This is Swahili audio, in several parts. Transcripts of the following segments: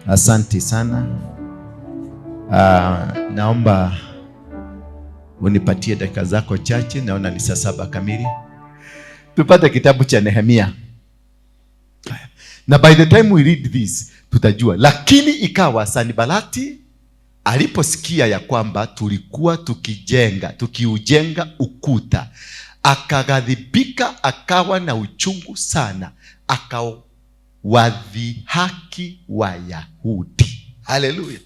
Asante sana. Naomba unipatie dakika zako chache, naona ni saa 7 kamili. Tupate kitabu cha Nehemia. Na by the time we read this tutajua. Lakini ikawa Sanibalati aliposikia ya kwamba tulikuwa tukiujenga ukuta, akaghadhibika, akawa na uchungu sana, akawadhihaki Wayahudi. Hallelujah.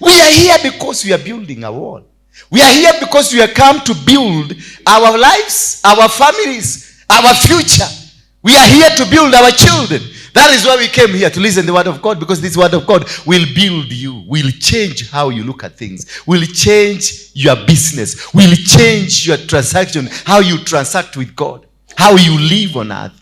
We are here because we are building a wall. We are here because we are come to build our lives, our families, our future. We are here to build our children. That is why we came here, to listen to the word of God, because this word of God will build you, will change how you look at things, will change your business, will change your transaction, how you transact with God, how you live on earth.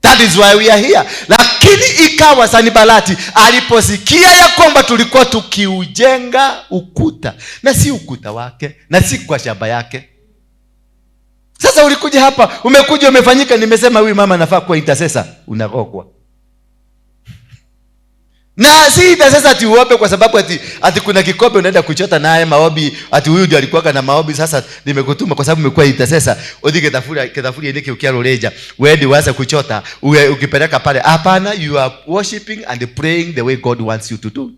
That is why we are here. Lakini ikawa Sanibalati aliposikia ya kwamba tulikuwa tukiujenga ukuta, na si ukuta wake, na si kwa shamba yake. Sasa ulikuja hapa, umekuja umefanyika, nimesema huyu mama anafaa kuwa intercessor, unarogwa. Na si intercessor ati uombe kwa sababu ati kuna kikombe unaenda kuchota naye maombi, ati huyu ndiye alikuwa na maombi, sasa nimekutuma kwa sababu umekuwa intercessor, uthige kithaburia niki ukiarureja, wewe ndio uanze kuchota, uwe ukipeleka pale. Hapana, you are worshiping and praying the way God wants you to do.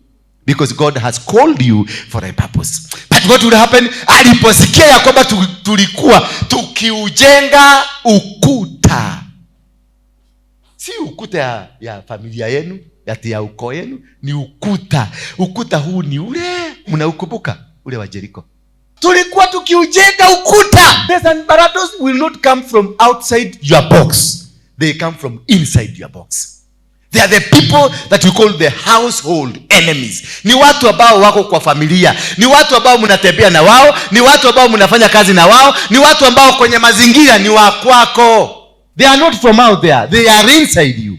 Because God has called you for a purpose. But what will happen? Aliposikia ya kwamba tulikuwa tukiujenga ukuta. Si ukuta ya familia yenu, ati ya ukoo yenu, ni ukuta. Ukuta huu ni ule mnaukumbuka, ule wa Jericho. Tulikuwa tukiujenga ukuta. The Sanbalatos will not come from outside your box. They come from inside your box. They are the people that we call the household enemies. Ni watu ambao wako kwa familia, ni watu ambao mnatembea na wao, ni watu ambao mnafanya kazi na wao, ni watu ambao kwenye mazingira ni wa kwako. They are not from out there, they are inside you.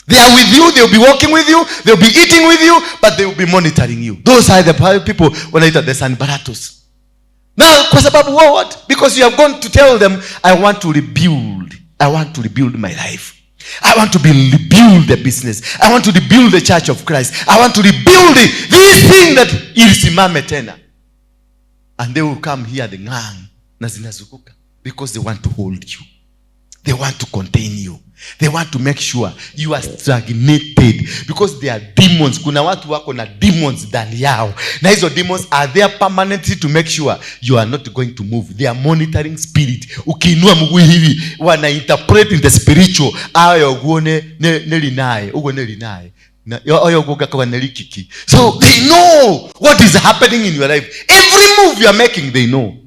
They are with you, they will be walking with you, they will be eating with you, but they will be monitoring you. Those are the people wanaita the Sanbalatos. Now, kwa sababu what? Because you have gone to tell them, I want to rebuild. I want to rebuild my life. I want to be rebuild the business. I want to rebuild the church of Christ. I want to rebuild it. This thing that ilisimame tena. And they will come here, the ngang, na zinazunguka. Because they want to hold you. They want to contain you. They want to make sure you are stagnated because they are demons. Kuna watu wako na demons ndani yao, na hizo demons are there permanently to make sure you are not going to move. They are monitoring spirit. Ukiinua mguu hivi, wana interpret in the spiritual, ayo uguo ne linaye uguo ne linaye na oyo uguo gakawa ne likiki. So they know what is happening in your life. Every move you are making, they know.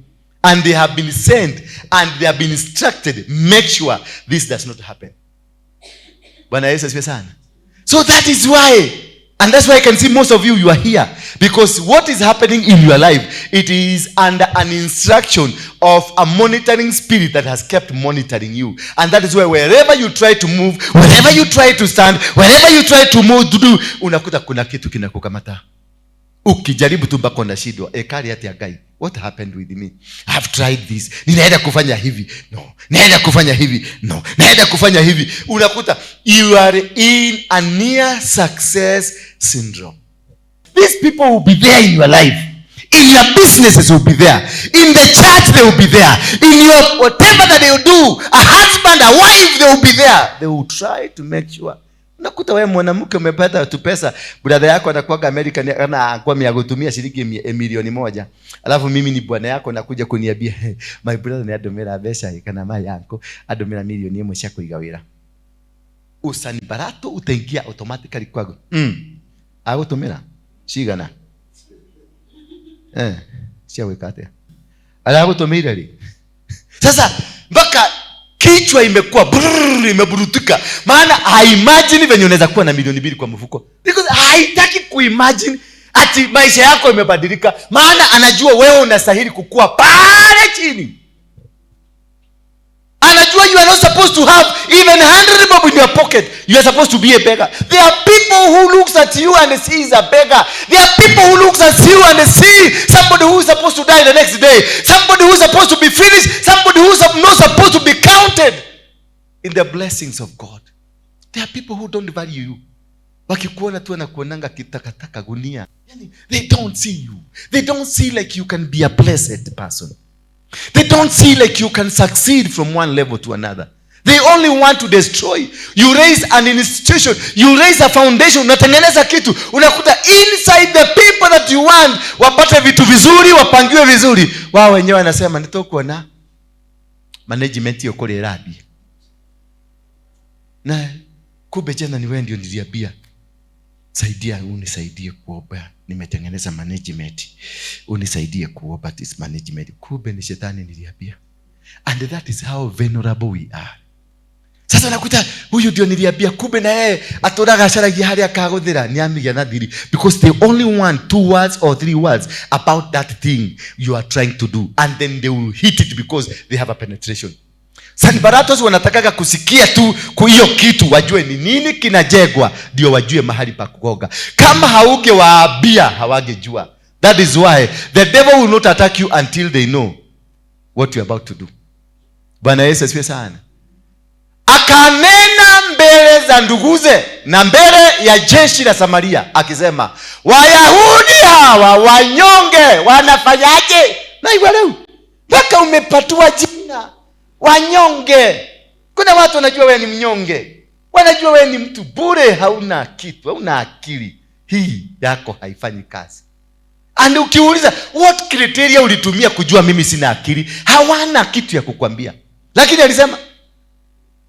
And they have been sent and they have been instructed, make sure this does not happen. Bwana Yesu asifiwe sana. So that is why, and that's why I can see most of you, you are here. Because what is happening in your life, it is under an instruction of a monitoring spirit that has kept monitoring you. And that is why wherever you try to move, wherever you try to stand, wherever you try to move to do, unakuta kuna kitu kinakukamata. Ukijaribu tu mpaka unashindwa, ekari ati Ngai, what happened with me? I've tried this, ninaenda kufanya hivi, no, naenda kufanya hivi, no, naenda kufanya hivi. Unakuta you are in a near success syndrome. These people will be there in your life. In your businesses will be there. In the church they will be there. In your whatever that they will do, a husband, a wife, they will be there. They will try to make sure. Unakuta wewe mwanamke umepata tu pesa, brother yako anakuwaga America ana kwa kutumia shilingi 1,000,000. Alafu mimi ni bwana yako nakuja kuniambia, "Hey, my brother ni andumira mbeca kana my uncle andumira 1,000,000 cia kuiga wira." Usanibarato utaingia automatically kwako. Agutumira cigana? Cia gwĩka atĩa? Aragũtũmĩire rĩ? Sasa mpaka kichwa imekuwa brrr, imeburutika, maana haimagine venye unaweza kuwa na 2,000,000 kwa mfuko, because haitaki kuimagine ati maisha yako imebadilika, maana anajua wewe unastahili kukua pale chini. Anajua you are not supposed to have even 100 bob in your pocket. You are supposed to be a beggar. There are people who looks at you and sees a beggar. There are people who looks at you and see somebody who is supposed to die the next day, somebody who is supposed to be finished, somebody who is not supposed to be counted in the blessings of God. There are people who don't value you. Wakikuona tu wanakuonanga kitakataka gunia. Yani, they don't see you. They don't see like you can be a blessed person. They don't see like you can succeed from one level to another. They only want to destroy. You raise an institution, you raise a foundation, unatengeneza kitu, unakuta inside the people that you want wapate vitu vizuri, wapangiwe vizuri. Wao wenyewe wanasema nitokuona management hiyo kule rabi. Na kumbe jana ni wewe ndio niliambia, saidia, unisaidie kuomba, nimetengeneza management, unisaidie kuomba this management. Kumbe ni shetani niliambia. And that is how vulnerable we are. Sasa nakuta huyu ndio niliambia, kumbe na yeye atũraga acaragia harĩa akagũthĩra nĩ amigia na thiri, because they only want 2 words or 3 words about that thing you are trying to do, and then they will hit it because they have a penetration. Sanbalatos wanatakaga kusikia tu hiyo kitu, wajue ni nini kinajengwa, ndio wajue mahali pa kugonga. Kama haugewaambia hawangejua. That is why the devil will not attack you until they know what you are about to do. Bwana Yesu asifiwe sana. Akanena mbele za nduguze na mbele ya jeshi la Samaria akisema, Wayahudi hawa wanyonge wanafanyaje? Na iwe leo mpaka umepatiwa jina wanyonge. Kuna watu wanajua wewe ni mnyonge, wanajua wewe ni mtu bure, hauna kitu, hauna akili, hii yako haifanyi kazi. And ukiuliza what criteria ulitumia kujua mimi sina akili, hawana kitu ya kukwambia. Lakini alisema,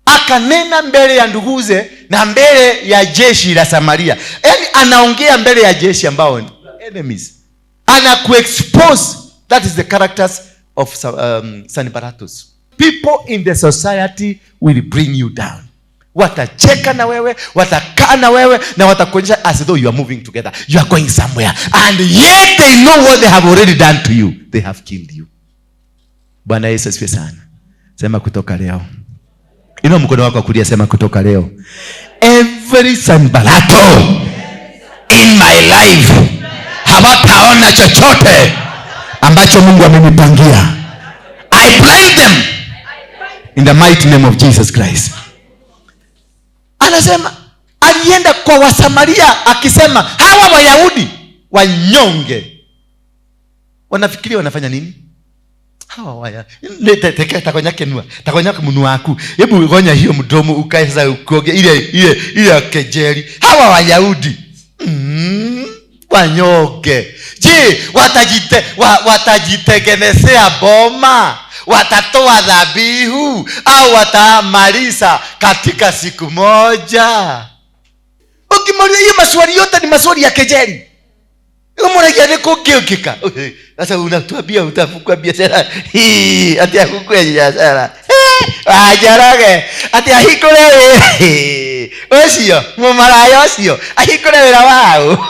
akanena mbele ya nduguze na mbele ya jeshi la Samaria. Yaani anaongea mbele ya jeshi ambao ni enemies. Anakuexpose. That is the characters of Sanbalatos. People in the society will bring you down. Watacheka na wewe, watakaa na wewe, na watakuonyesha as though you are moving together. You are going somewhere. And yet they know what they have already done to you. They have killed you. Bwana Yesu asifiwe sana. Sema kutoka leo. Inua mkono wako wa kulia, sema kutoka leo. Every Sanbalato in my life hawataona chochote ambacho Mungu amenipangia. I blind them in the mighty name of Jesus Christ. Anasema alienda kwa Wasamaria akisema hawa Wayahudi wanyonge wanafikiria wanafanya nini? Hawa waya nete teke takonya kenua takonya munu waku, hebu gonya hiyo mdomo ukae sasa ukoge ile ile ile kejeli. Hawa Wayahudi wanyonge, je, watajitengenezea boma? Watatoa dhabihu au watamaliza katika siku moja? Ukimaliza hiyo maswali yote ni maswali ya kejeli. Umuragia ni kugiukika. Sasa unatuambia utafukua biashara. Hii ati akukue biashara. Ajarage ati ahikure wĩra. Ucio mumaraya ucio ahikure wĩra wao.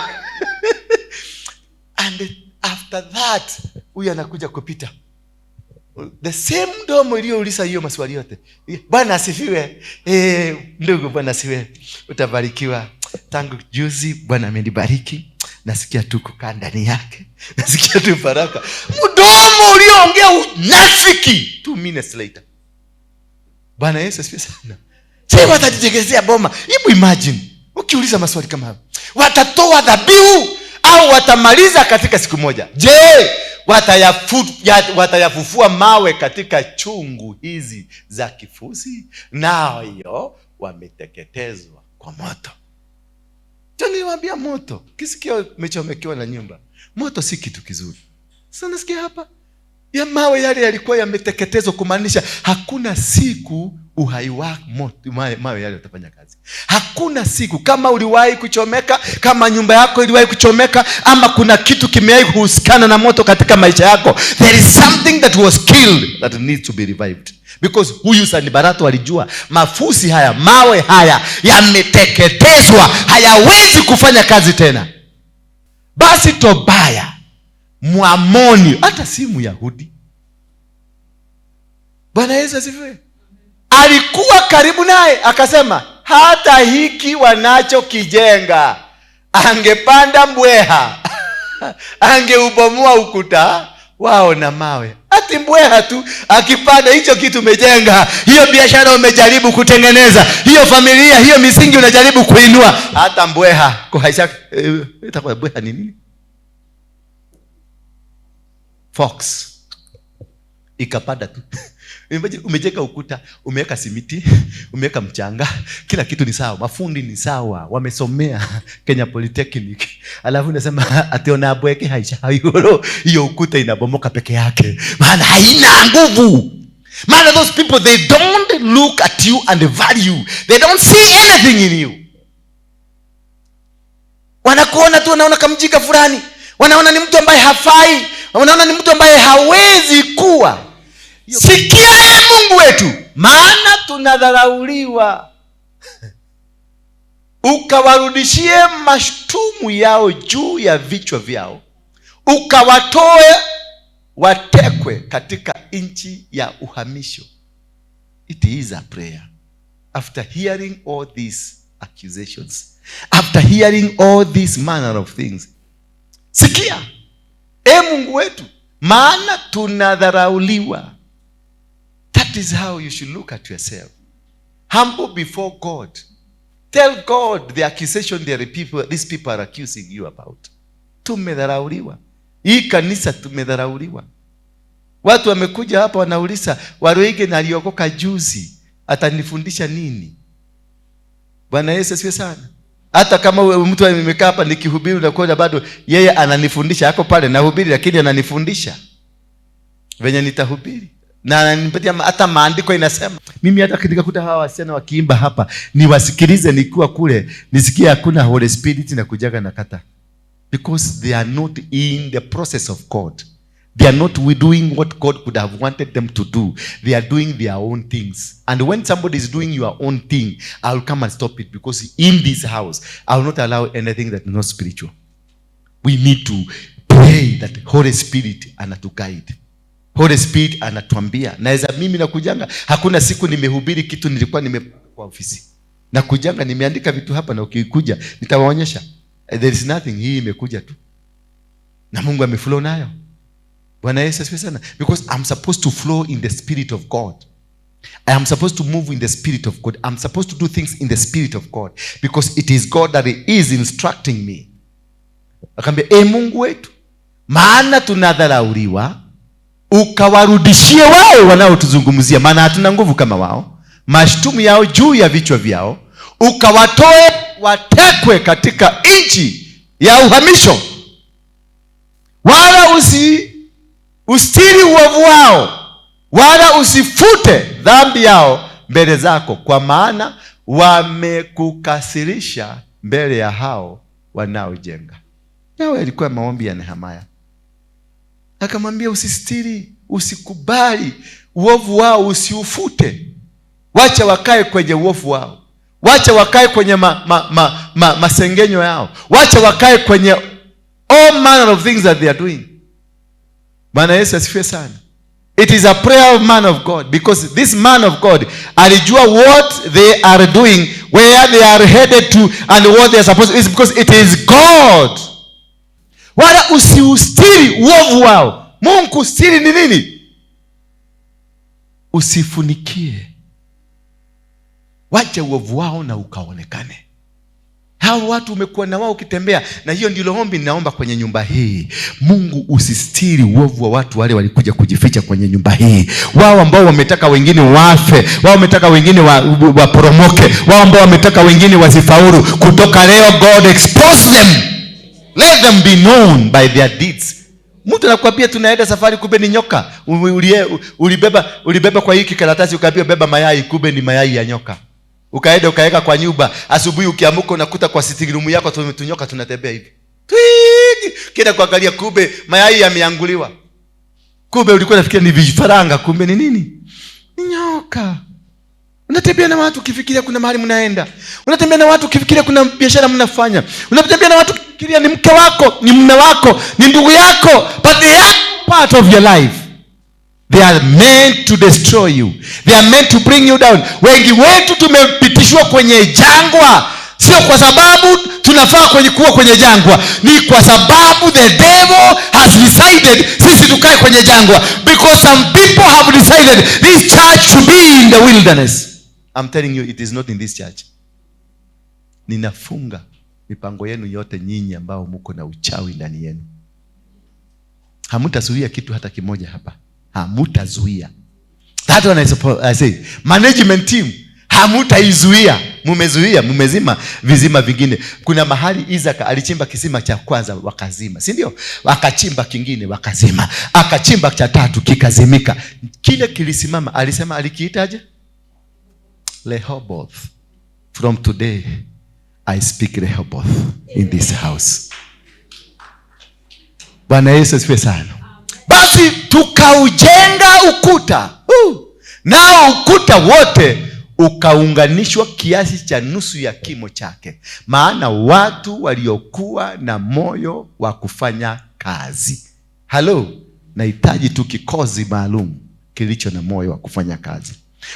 And after that huyu anakuja kupita the same mdomo iliyouliza hiyo maswali yote. Bwana asifiwe. Ndugu, Bwana asifiwe. Utabarikiwa. Tangu juzi Bwana amenibariki. Nasikia tu kukaa ndani yake. Nasikia tu baraka. Mdomo ulioongea unafiki 2 minutes later. Bwana Yesu asifiwe sana. Sasa watajijengezea boma. Hebu imagine ukiuliza maswali kama hayo. Watatoa dhabihu au watamaliza katika siku moja? Je, watayafufua mawe katika chungu hizi za kifusi? Nayo wameteketezwa kwa moto. Ndio niliwaambia moto. Kisikia umechomekewa na nyumba. Moto si kitu kizuri. Sasa nasikia hapa ya mawe yale yalikuwa yameteketezwa, kumaanisha hakuna siku uhai wa moto, mawe yale utafanya kazi. Hakuna siku kama uliwahi kuchomeka, kama nyumba yako iliwahi kuchomeka, ama kuna kitu kimewahi kuhusikana na moto katika maisha yako, there is something that was killed that needs to be revived. Because huyu Sanbalato alijua mafusi haya, mawe haya yameteketezwa, hayawezi kufanya kazi tena. Basi Tobaya Mwamoni, hata si Myahudi, Bwana Yesu asifiwe, alikuwa karibu naye, akasema hata hiki wanachokijenga angepanda mbweha angeubomoa ukuta wao na mawe. Ati mbweha tu akipanda hicho kitu umejenga, hiyo biashara umejaribu kutengeneza, hiyo familia, hiyo misingi unajaribu kuinua, hata mbweha kuhaisha. Itakuwa mbweha ni nini? Fox ikapanda tu. Imagine, umejenga ukuta, umeweka simiti, umeweka mchanga, kila kitu ni sawa, mafundi ni sawa, wamesomea Kenya Polytechnic, alafu unasema ati ona bweke haisha iguru, hiyo ukuta inabomoka peke yake, maana haina nguvu. Maana those people, they don't look at you and value, they don't see anything in you. Wanakuona tu, wanaona kamjika fulani, wanaona ni mtu ambaye hafai, wanaona ni mtu ambaye hawezi kuwa. Sikia, e Mungu wetu, maana tunadharauliwa, ukawarudishie mashtumu yao juu ya vichwa vyao, ukawatoe watekwe katika nchi ya uhamisho. It is a prayer. After hearing all these accusations, after hearing all these manner of things, sikia, e Mungu wetu, maana tunadharauliwa. That is how you should look at yourself. Humble before God. Tell God the accusation these people are accusing you about. Tumedharauliwa. Hii kanisa tumedharauliwa. Watu wamekuja hapa wanauliza, Waruinge na aliokoka juzi, atanifundisha nini? Bwana Yesu asifiwe sana. Hata kama mtu amekaa hapa nikihubiri, unakuwa bado yeye ananifundisha, ako pale nahubiri, lakini ananifundisha venye nitahubiri na ananipatia hata maandiko inasema. Mimi hata nikakuta hawa wasichana wakiimba hapa, niwasikilize nikiwa kule, nisikie hakuna Holy Spirit na kujaga na kata, because they are not in the process of God. They are not doing what God could have wanted them to do. They are doing their own things. And when somebody is doing your own thing, I will come and stop it, because in this house, I will not allow anything that is not spiritual. We need to pray that Holy Spirit anatuguide. Holy Spirit anatuambia. Naweza mimi nakujanga, hakuna siku nimehubiri kitu nilikuwa nime kwa ofisi. Nakujanga nimeandika vitu hapa, na ukikuja nitawaonyesha. There is nothing, hii imekuja tu. Na Mungu ameflow nayo. Bwana Yesu asifiwe sana. Because I'm supposed to flow in the spirit of God. I am supposed to move in the spirit of God. I'm supposed to do things in the spirit of God, because it is God that is instructing me. Akaambia, e Mungu wetu, maana tunadharauliwa, ukawarudishie wao wanaotuzungumzia, maana hatuna nguvu kama wao, mashtumu yao juu ya vichwa vyao, ukawatoe watekwe katika nchi ya uhamisho, wala usitiri uovu wao, wala usifute dhambi yao mbele zako, kwa maana wamekukasirisha mbele ya hao wanaojenga. Nao yalikuwa maombi ya Nehemia. Akamwambia usistiri, usikubali uovu wao, usiufute. Wacha wakae kwenye uovu wao, wacha wakae kwenye masengenyo yao, wacha wakae kwenye all manner of things that they are doing. Bwana Yesu asifiwe sana. It is a prayer of man of God, because this man of God alijua what they are doing, where they are headed to, and what they are supposed to. It's because it is God. Wala usiustiri uovu wao. Mungu, stiri ni nini? Usifunikie. Wacha uovu wao na ukaonekane. Hao watu umekuwa na wao ukitembea, na hiyo ndilo ombi ninaomba kwenye nyumba hii. Mungu, usistiri uovu wa watu wale walikuja kujificha kwenye nyumba hii. Wao ambao wametaka wengine wafe, wao wametaka wengine waporomoke, wao ambao wametaka wengine wasifaulu. Kutoka leo, God, expose them. Let them be known by their deeds. Mtu anakuambia tunaenda safari, kumbe ni nyoka. Ulibeba kwa hiki karatasi ukaambiwa beba mayai, kumbe ni mayai ya nyoka. Ukaenda ukaweka kwa nyumba, asubuhi ukiamka unakuta kwa sitting room yako tunyoka tunatembea hivi. Twigi! Kenda kuangalia, kumbe mayai yameanguliwa. Kumbe ulikuwa unafikiria ni vifaranga, kumbe ni nini? Ni nyoka. Unatembea na watu ukifikiria kuna mahali mnaenda. Unatembea na watu ukifikiria kuna biashara mnafanya. Unatembea na watu ukifikiria ni mke wako, ni mume wako, ni ndugu yako, but they are part of your life. They are meant to destroy you. They are meant to bring you down. Wengi wetu tumepitishwa kwenye jangwa. Sio kwa sababu tunafaa kuwa kwenye jangwa, ni kwa sababu the devil has decided sisi tukae kwenye jangwa, because some people have decided this church to be in the wilderness. I'm telling you, it is not in this church. Ninafunga mipango yenu yote, nyinyi ambao muko na uchawi ndani yenu. Hamutazuia kitu hata kimoja hapa, hamutazuia. That one I say, management team, hamutaizuia. Mumezuia, mumezima vizima vingine. Kuna mahali Isaka alichimba kisima cha kwanza wakazima, si ndio? Akachimba kingine wakazima, akachimba cha tatu kikazimika. Kile kilisimama, alisema alikiitaje? Rehoboth. From today I speak Rehoboth in this house. Bwana Yesu asifiwe sana. Basi tukaujenga ukuta, nao ukuta wote ukaunganishwa kiasi cha nusu ya kimo chake, maana watu waliokuwa na moyo wa kufanya kazi. Halo, nahitaji tu kikosi maalum kilicho na moyo wa kufanya kazi.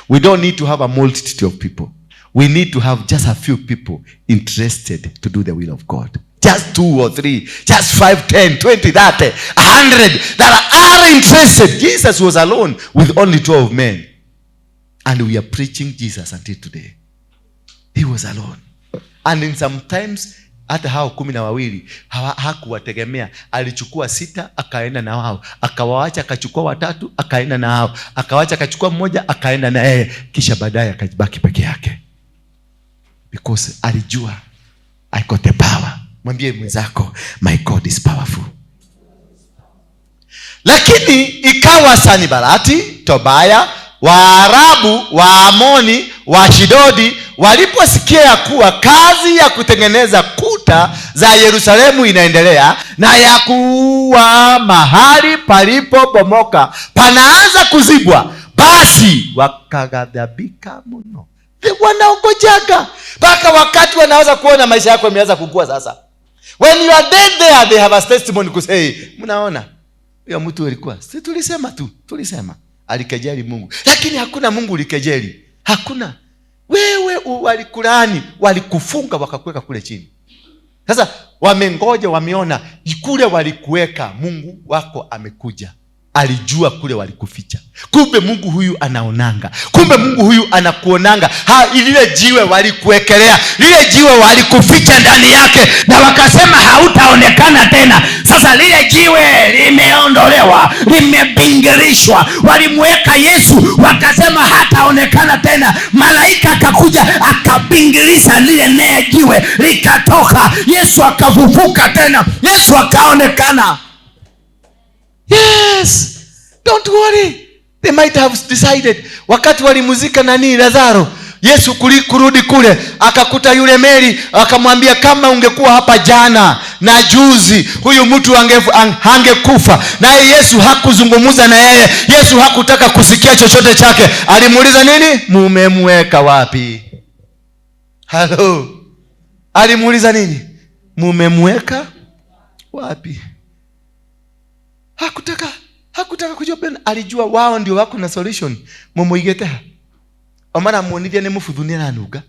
We don't need to have a multitude of people. We need to have just a few people interested to do the will of God. Just 2 or 3, just 5, 10, 20, 30, 100 that are interested. Jesus was alone with only 12 men. And we are preaching Jesus until today. He was alone. And in sometimes hata hao 12 hakuwategemea. Alichukua 6 akaenda na wao, akawaacha akachukua 3 akaenda na hao, akawacha akachukua 1 akaenda na yeye, kisha baadaye akabaki peke yake. Because alijua I got the power. Mwambie mwenzako, my God is powerful. Lakini ikawa Sanibalati, Tobaya, Waarabu, Waamoni, Waashidodi waliposikia ya kuwa kazi ya kutengeneza kuta za Yerusalemu inaendelea na ya kuwa mahali palipobomoka panaanza kuzibwa, basi wakaghadhabika mno. Wanaongojaga mpaka wakati wanaanza kuona maisha yako yameanza kukua sasa. When you are dead there, they have a testimony to say, mnaona huyo mtu alikuwa, si tulisema tu, tulisema alikejeli Mungu. Lakini hakuna Mungu ulikejeli. Hakuna. Wewe walikulaani, walikufunga wakakuweka kule chini. Sasa wamengoja, wameona kule walikuweka, Mungu wako amekuja. Alijua kule walikuficha. Kumbe Mungu huyu anaonanga. Kumbe Mungu huyu anakuonanga. Lile jiwe walikuwekelea, lile jiwe walikuficha ndani yake, na wakasema hautaonekana tena. Sasa lile jiwe limeondolewa, limebingirishwa. Walimweka Yesu wakasema hataonekana tena. Malaika akakuja akabingirisha lile nea jiwe likatoka. Yesu akafufuka tena. Yesu akaonekana. Yes, don't worry. They might have decided. Wakati walimuzika nani, Lazaro, Yesu kurudi kule akakuta yule Mary, akamwambia kama ungekuwa hapa jana na juzi huyu mtu angekufa. Naye Yesu hakuzungumza na yeye. Yesu hakutaka kusikia chochote chake. Alimuuliza nini? Mumemweka wapi? Hello. Alimuuliza nini? Mumemweka wapi? Hakutaka kujua. Ben alijua wao ndio wako na solution. Mumuigete ha. Omara muonithia ni mufuthunia na nuga.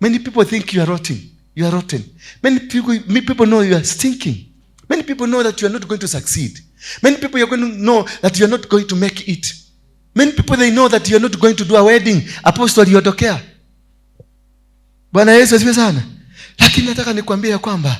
Many people think you are rotten. You are rotten. Many people know you are stinking. Many people know that you are not going to succeed. Many people are going to know that you are not going to make it. Many people, they know that you are not going to do a wedding. Apostle aliyotokea. Bwana Yesu asifiwe sana. Lakini nataka nikwambie kwamba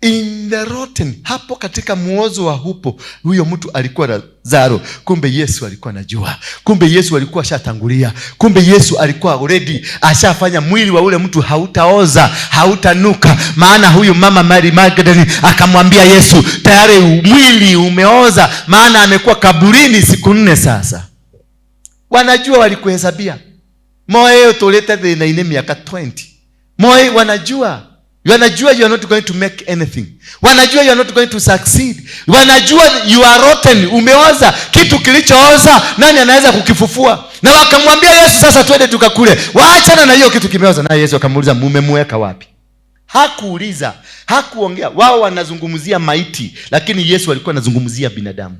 in the rotten, hapo katika muozo wa hupo, huyo mtu alikuwa Lazaro. Kumbe Yesu alikuwa anajua. Kumbe Yesu alikuwa ashatangulia. Kumbe Yesu alikuwa already ashafanya mwili wa ule mtu hautaoza, hautanuka. Maana huyu mama Mary Magdalene akamwambia Yesu, tayari mwili umeoza, maana amekuwa kaburini siku 4 sasa. Wanajua walikuhesabia. Moyo tulete thina-inĩ miaka 20. Moyo wanajua. Wanajua you are not going to make anything. Wanajua you are not going to succeed. Wanajua you are rotten, umeoza. Kitu kilichooza nani anaweza kukifufua? Na wakamwambia Yesu, sasa twende tukakule. Waachana na hiyo kitu kimeoza. Na Yesu akamuuliza, mumemweka wapi? Hakuuliza, hakuongea. Wao wanazungumzia maiti, lakini Yesu alikuwa anazungumzia binadamu.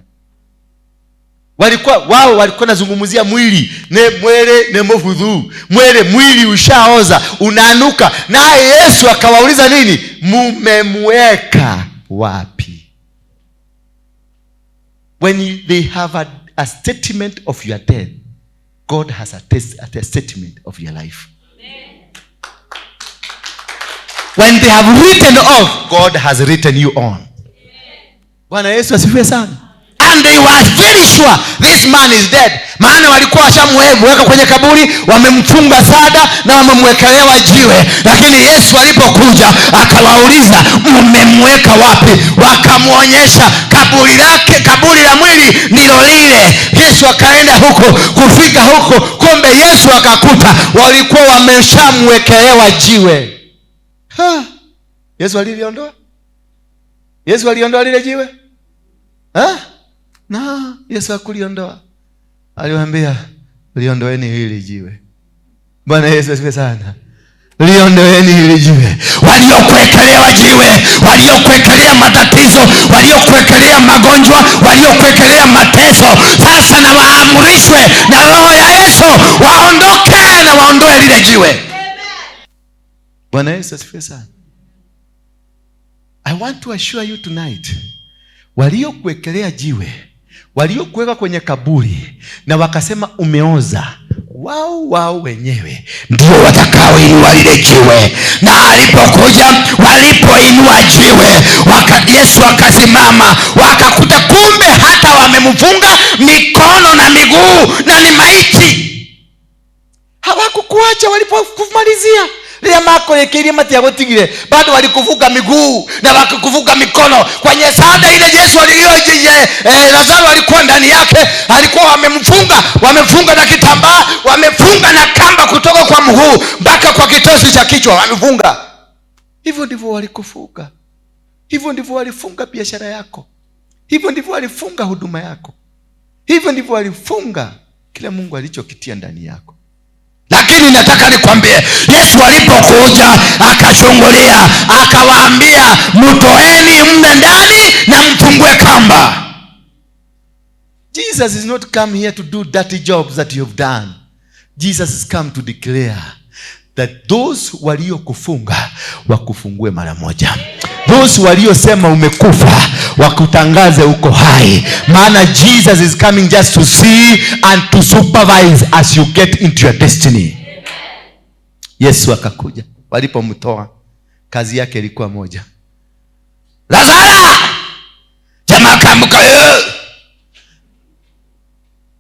Walikuwa wao walikuwa nazungumzia mwili, ne mwele ne mofudhu. Mwele, mwili ushaoza, unanuka. Naye Yesu akawauliza nini? Mumemweka wapi? When they have a statement of your death, God has a statement of your life. When they have written off, God has written you on. Bwana Yesu asifiwe sana. And they were very sure this man is dead. Maana walikuwa washamweka kwenye kaburi, wamemfunga sada na wamemwekelewa jiwe. Lakini Yesu alipokuja akawauliza, mmemweka wapi? Wakamuonyesha kaburi lake, kaburi la mwili ndilo lile. Yesu akaenda huko, kufika huko kumbe Yesu akakuta walikuwa wameshamwekelewa jiwe. Ha! Yesu aliliondoa? Yesu aliondoa lile jiwe? Ha? Na Yesu hakuliondoa. Aliwaambia, liondoeni hili jiwe. Bwana Yesu asifiwe sana. Liondoeni hili jiwe. Waliokuwekelea jiwe, waliokuwekelea matatizo, waliokuwekelea magonjwa, waliokuwekelea mateso, sasa na waamrishwe na roho ya Yesu waondoke na waondoe lile jiwe. Bwana Yesu asifiwe sana. I want to assure you tonight, waliokuwekelea jiwe, waliokuweka kwenye kaburi na wakasema umeoza, wao wao wenyewe ndio watakaoinua lile jiwe. Na alipokuja, walipoinua jiwe, Yesu akasimama, wakakuta kumbe hata wamemfunga mikono na miguu na ni maiti. Hawakukuacha walipokumalizia lile mako lekeire matiagotigire, bado walikuvuka miguu na wakakuvuka mikono kwenye sada ile Yesu Lazaro alikuwa ndani yake, alikuwa wamemfunga, wamefunga na kitambaa, wamefunga na kamba kutoka kwa mguu mpaka kwa kitosi cha kichwa wamefunga. Hivyo ndivyo walikufunga. Hivyo ndivyo walifunga biashara yako. Hivyo ndivyo walifunga huduma yako. Hivyo ndivyo walifunga kile Mungu alichokitia ndani yako. Lakini nataka nikwambie, Yesu alipokuja akachungulia, akawaambia mtoeni mle ndani na mfungue kamba. Jesus is not come here to do dirty jobs that you have done. Jesus has come to declare that those waliokufunga wakufungue mara moja. Those waliosema umekufa wakutangaze uko hai. Maana Jesus is coming just to see and to supervise as you get into your destiny. Yesu akakuja. Walipomtoa, kazi yake ilikuwa moja. Lazaro! Jamaa akaamka,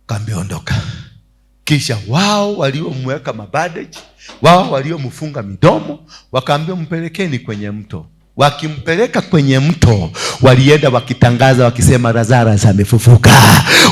Kaambia ondoka. Kisha wao waliomweka mabandage, wao waliomfunga midomo, wakaambia mpelekeni kwenye mto. Wakimpeleka kwenye mto, walienda wakitangaza wakisema Lazaro amefufuka.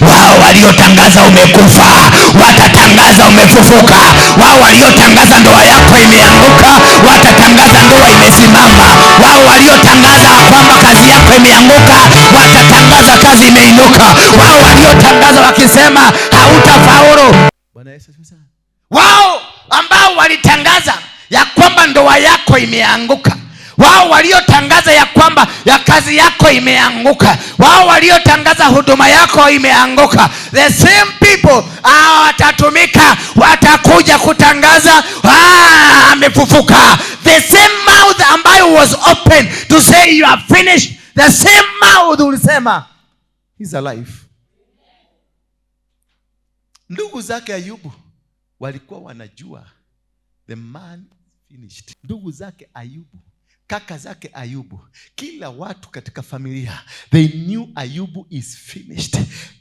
Wao waliotangaza umekufa, watatangaza umefufuka. Wao waliotangaza ndoa yako imeanguka, watatangaza ndoa imesimama. Wao waliotangaza kwamba kazi yako imeanguka, watatangaza kazi imeinuka. Wao waliotangaza wakisema hautafaulu. Bwana Yesu asifiwe sana. Wao ambao walitangaza ya kwamba ndoa yako imeanguka, wao waliotangaza ya kwamba ya kazi yako imeanguka, wao waliotangaza huduma yako imeanguka, the same people watatumika, watakuja kutangaza amefufuka. The same mouth ambayo was open to say you are finished, the same mouth ulisema he's alive. Ndugu zake Ayubu walikuwa wanajua the man finished. Ndugu zake Ayubu, kaka zake Ayubu, kila watu katika familia, they knew Ayubu is finished.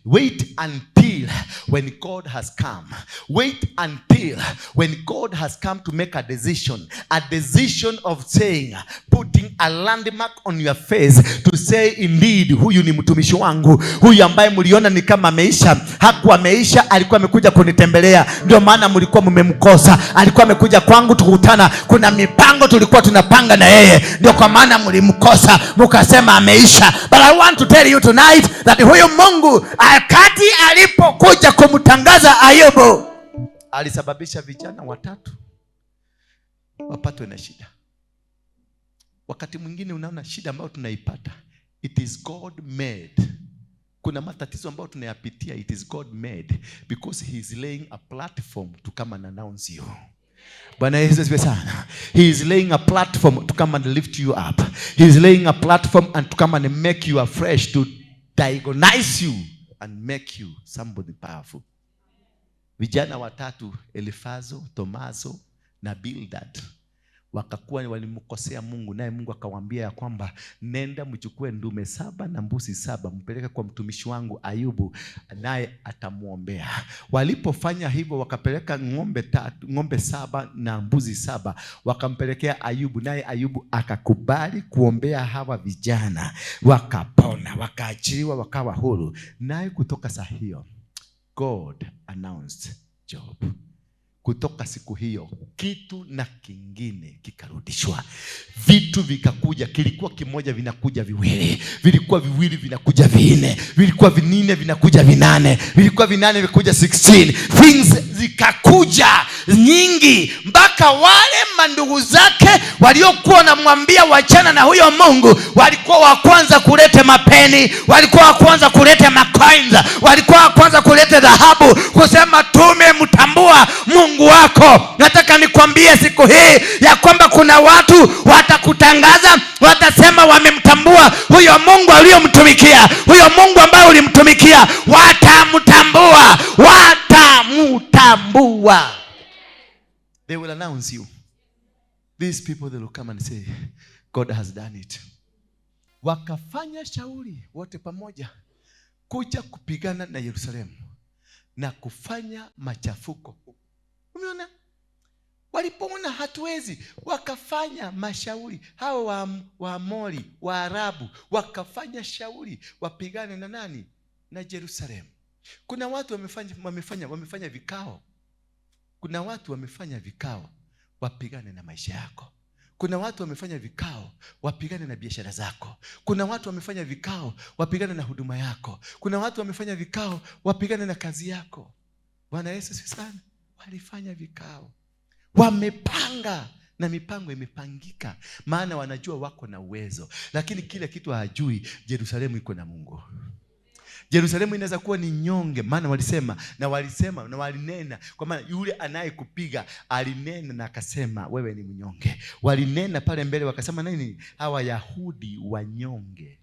Wait until when God has come. Wait until when God has come to make a decision. A decision of saying, putting a landmark on your face to say indeed huyu ni mtumishi wangu. Huyu ambaye mliona ni kama ameisha, hakuwa ameisha, alikuwa amekuja kunitembelea. Ndio maana mlikuwa mmemkosa. Alikuwa amekuja kwangu tukutana. Kuna mipango tulikuwa tunapanga na yeye. Ndio kwa maana mlimkosa, mkasema ameisha. But I want to tell you tonight that huyu Mungu wakati alipokuja kumtangaza Ayubu, alisababisha vijana watatu wapatwe na shida. Wakati mwingine unaona shida ambayo tunaipata, it is God made Kuna matatizo ambayo tunayapitia, it is God made because he is laying a platform to come and announce you. Bwana Yesu asifiwe sana. He is laying a platform to come and lift you up. He is laying a platform and to come and make you afresh, to diagnose you and make you somebody powerful. Vijana watatu, Elifazo, Tomaso na Bildad, wakakuwa walimkosea Mungu, naye Mungu akawaambia ya kwamba nenda mchukue ndume 7 na mbuzi 7 mpeleke kwa mtumishi wangu Ayubu, naye atamwombea. Walipofanya hivyo, wakapeleka ng'ombe 7 na mbuzi 7, wakampelekea Ayubu, naye Ayubu akakubali kuombea hawa vijana, wakapona, wakaachiliwa, wakawa huru. Naye kutoka saa hiyo God announced Job. Kutoka siku hiyo kitu na kingine kikarudishwa, vitu vikakuja. Kilikuwa kimoja vinakuja viwili, vilikuwa viwili vinakuja vinne, vilikuwa vinne vinakuja vinane, vilikuwa vinane vinakuja 16. Things zikakuja nyingi mpaka wale mandugu zake waliokuwa wanamwambia wachana na huyo Mungu walikuwa wa kwanza kuleta mapeni, walikuwa wa kwanza kuleta macoins, walikuwa wa kwanza kuleta dhahabu, kusema tumemtambua Mungu wako. Nataka nikwambie siku hii ya kwamba kuna watu watakutangaza, watasema wamemtambua huyo Mungu aliyomtumikia, huyo Mungu ambaye ulimtumikia, watamtambua, watamtambua. They will announce you. These people, they will come and say, God has done it. Wakafanya shauri wote pamoja kuja kupigana na Yerusalemu na kufanya machafuko. Umeona? Walipoona hatuwezi, wakafanya mashauri. Hao Waamori, Waarabu wakafanya shauri wapigane na nani? Na Yerusalemu. Kuna watu wamefanya vikao. Kuna watu wamefanya vikao wapigane na maisha yako. Kuna watu wamefanya vikao wapigane na biashara zako. Kuna watu wamefanya vikao wapigane na huduma yako. Kuna watu wamefanya vikao wapigane na kazi yako. Bwana Yesu asifiwe sana. Walifanya vikao, wamepanga, na mipango imepangika, maana wanajua wako na uwezo. Lakini kile kitu hajui, Yerusalemu iko na Mungu. Yerusalemu inaweza kuwa ni nyonge, maana walisema na walisema na walinena, kwa maana yule anayekupiga alinena na akasema wewe ni mnyonge. Walinena pale mbele wakasema nini? Hawa Wayahudi wanyonge.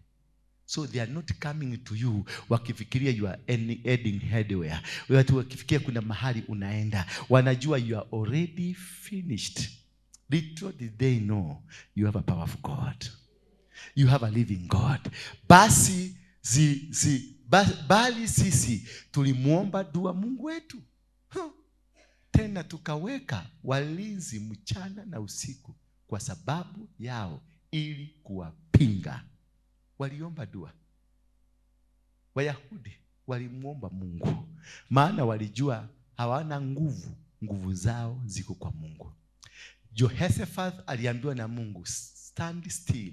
So they are not coming to you wakifikiria you are heading anywhere. Watu wakifikiria kuna mahali unaenda, wanajua you are already finished. Little did they know you have a powerful God. You have a living God. Basi zi, zi, ba, bali sisi tulimuomba dua Mungu wetu. Tena tukaweka walinzi mchana na usiku kwa sababu yao ili kuwapinga. Waliomba dua. Wayahudi walimuomba Mungu, maana walijua hawana nguvu, nguvu zao ziko kwa Mungu. Jehoshaphat aliambiwa na Mungu, stand still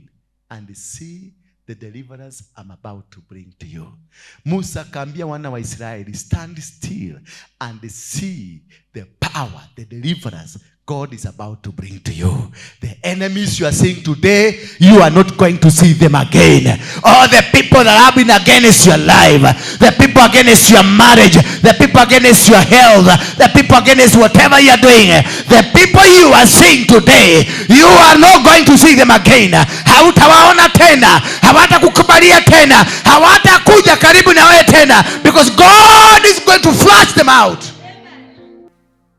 and see the deliverance I'm about to bring to you. Musa akaambia wana wa Israeli, stand still and see the power, the deliverance God is about to bring to you. The enemies you are seeing today, you are not going to see them again. All the people that have been against your life, the people against your marriage, the people against your health, the people against whatever you are doing, the people you are seeing today, you are not going to see them again. Hautawaona tena, hawatakukubalia tena, hawatakuja karibu na wewe tena, because God is going to flush them out.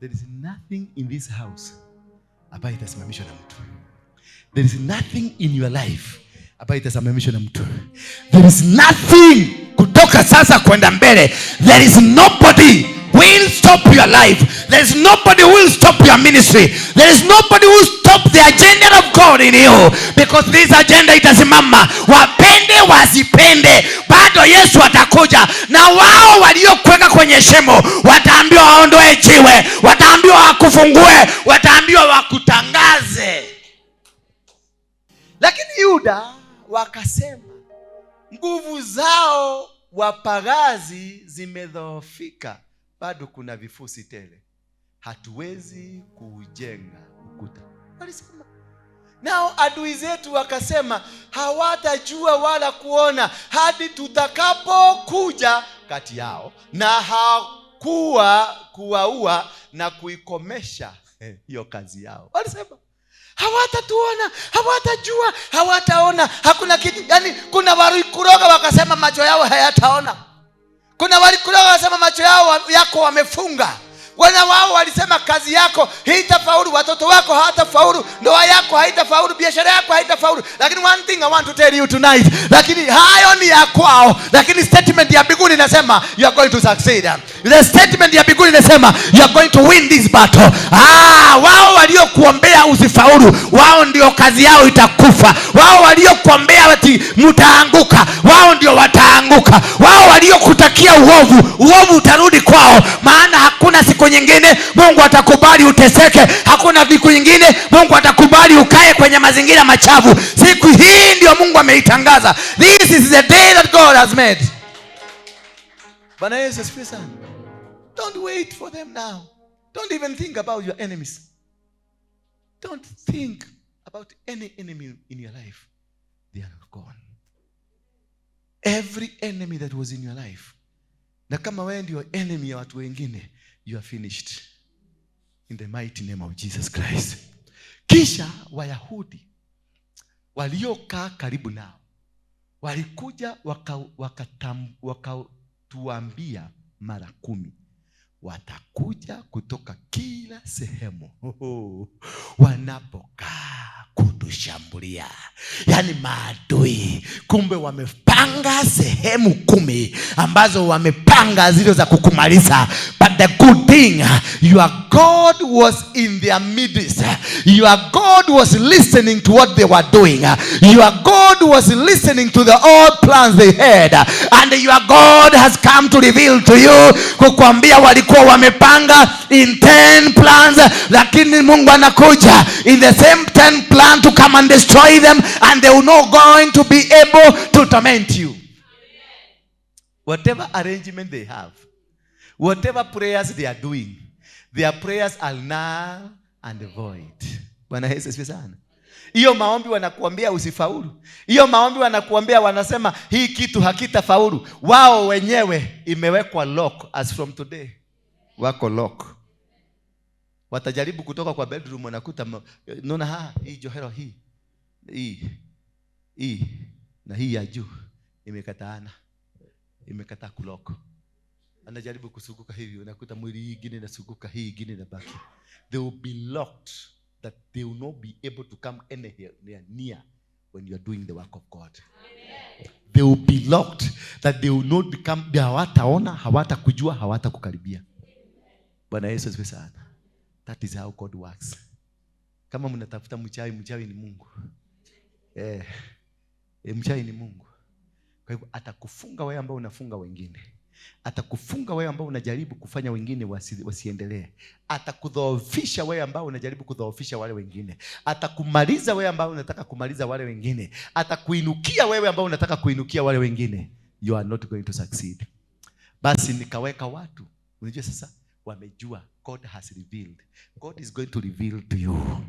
There is nothing in this house ambayo itasimamishwa na mtu. There is nothing in your life ambayo itasimamishwa na mtu. There is nothing kutoka sasa kwenda mbele. There is nobody will stop your life. There is nobody who will stop your ministry. There is nobody who will stop the agenda of God in you, because this agenda itasimama, wapende wasipende, bado Yesu atakuja. Na wao waliokuweka kwenye shimo wataambiwa waondoe jiwe, wataambiwa wakufungue, wataambiwa wakutangaze. Lakini Yuda wakasema nguvu zao wapagazi zimedhoofika, bado kuna vifusi tele, hatuwezi kuujenga ukuta. Walisema. Nao adui zetu wakasema, hawatajua wala kuona hadi tutakapokuja kati yao na hakuwa kuwaua na kuikomesha hiyo kazi yao. Walisema hawatatuona, hawatajua, hawataona, hakuna kitu. Yani kuna walikuroga wakasema macho yao hayataona. Kuna walikuroga wakasema macho yao yako wamefunga. Wana wao walisema kazi yako haitafaulu, watoto wako hawatafaulu, ndoa yako haitafaulu, biashara yako haitafaulu. Lakini one thing I want to tell you tonight, lakini hayo ni ya kwao, lakini statement ya mbinguni inasema you are going to succeed. The statement ya mbinguni inasema you are going to win this battle. Wao waliokuombea usifaulu, wao ndio kazi yao itakufa. Wao waliokuombea ati mtaanguka, wao ndio wataanguka. Wao waliokutakia uovu, uovu utarudi kwao. Maana hakuna siku nyingine Mungu atakubali uteseke. Hakuna siku nyingine Mungu atakubali ukae kwenye mazingira machafu. Siku hii ndio Mungu ameitangaza. This is the day that God has made. Bwana Yesu asifiwe sana. Don't wait for them now. Don't even think about your enemies. Don't think about any enemy in your life. They are gone. Every enemy that was in your life. Na kama wewe ndio enemy ya watu wengine, you are finished. In the mighty name of Jesus Christ. Kisha Wayahudi waliokaa karibu nao walikuja wakatuambia mara 10, watakuja kutoka kila sehemu wanapokaa kutushambulia. Yani maadui kumbe wamepanga sehemu 10 ambazo wamepanga zile za kukumaliza. But the good thing, your God was in their midst. Your God was listening to what they were doing. Your God was listening to the old plans they had. And your God has come to reveal to you, kukwambia walikuwa wamepanga in 10 plans, lakini Mungu anakuja in the same 10 plan to come and destroy them, and they will not going to be able to torment you. Whatever arrangement they have, whatever prayers they are doing, their prayers are null and void. Bwana Yesu asifiwe sana. Hiyo maombi wanakuambia usifaulu, hiyo maombi wanakuambia, wanasema hii kitu hakitafaulu, wao wenyewe imewekwa lock. As from today wako lock. Watajaribu kutoka kwa bedroom, wanakuta naona hii johero hii, hii, hii na hii ya juu imekataana, imekataa kulock. Anajaribu kusunguka hivi, unakuta mwili hii ingine inazunguka, hii ingine inabaki. They will be locked that they will not be able to come anywhere near when you are doing the work of God. They will be locked that they will not become, hawataona, hawatakujua, hawatakukaribia. Bwana Yesu asifiwe sana. That is how God works. Kama mnatafuta mchawi, mchawi ni Mungu. Mchawi ni Mungu. Kwa hivyo atakufunga wewe ambao unafunga wengine. Atakufunga wewe ambao unajaribu kufanya wengine wasiendelee. Atakudhoofisha wewe ambao unajaribu kudhoofisha wale wengine. Atakumaliza wewe ambao unataka kumaliza wale wengine. Atakuinukia wewe ambao unataka kuinukia wale wengine. You are not going to succeed. Basi nikaweka watu. Unajua sasa wamejua God has revealed. God is going to reveal to you